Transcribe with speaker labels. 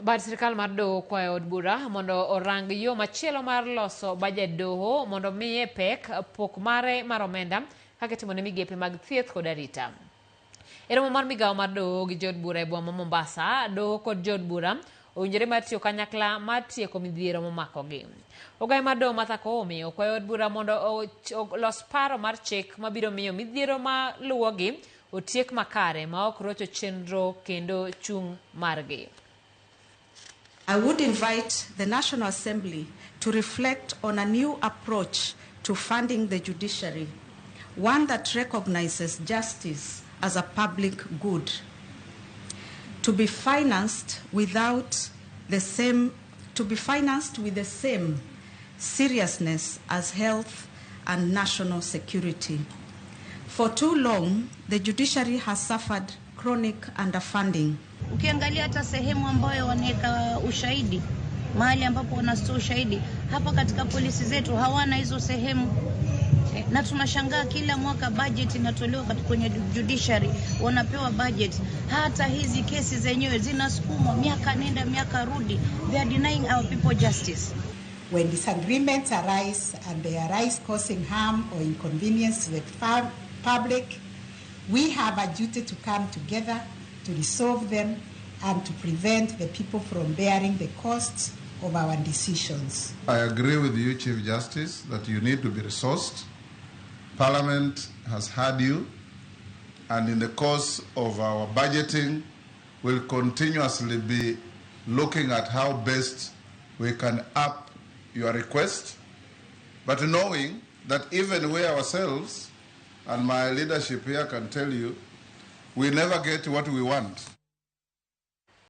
Speaker 1: Bad sirkal mar doho okwayo od bura mondo orang yo machielo mar loso bajet doho mondo miye pek pok mare mar omenda kaka itimo ne migepe mag thieth kod arita. E romo mar migawo mar doho gi jood bura e boma ma Mombasa, doho kod jood bura owinjore mar tiyo kanyakla mar tieko midhiero momakogi. Ogaye mar doho Martha Koome okwayo od bura mondo olos paro mar chik mabiro miyo midhiero maluwogi otiek makare maok rocho chenro kendo chung' margi.
Speaker 2: I would invite the National Assembly to reflect on a new approach to funding the judiciary, one that recognizes justice as a public good, to be financed without the same, to be financed with the same seriousness as health and national security. For too long, the judiciary has suffered chronic underfunding.
Speaker 3: Ukiangalia hata sehemu ambayo wanaweka ushahidi, mahali ambapo wanastore ushahidi, hapa katika polisi zetu hawana hizo sehemu na tunashangaa kila mwaka budget inatolewa kwenye judiciary, wanapewa budget. Hata hizi kesi zenyewe zinasukumwa miaka nenda miaka rudi, they are denying our people justice.
Speaker 4: When disagreements arise and they arise causing harm or inconvenience to the public, we have a duty to come together to resolve them and to prevent the people from bearing the costs of our decisions.
Speaker 5: I agree with you, Chief Justice, that you need to be resourced. Parliament has heard you, and in the course of our budgeting, we'll continuously be looking at how best we can up your request, but knowing that even we ourselves, and my leadership here can tell you, we never get what we want.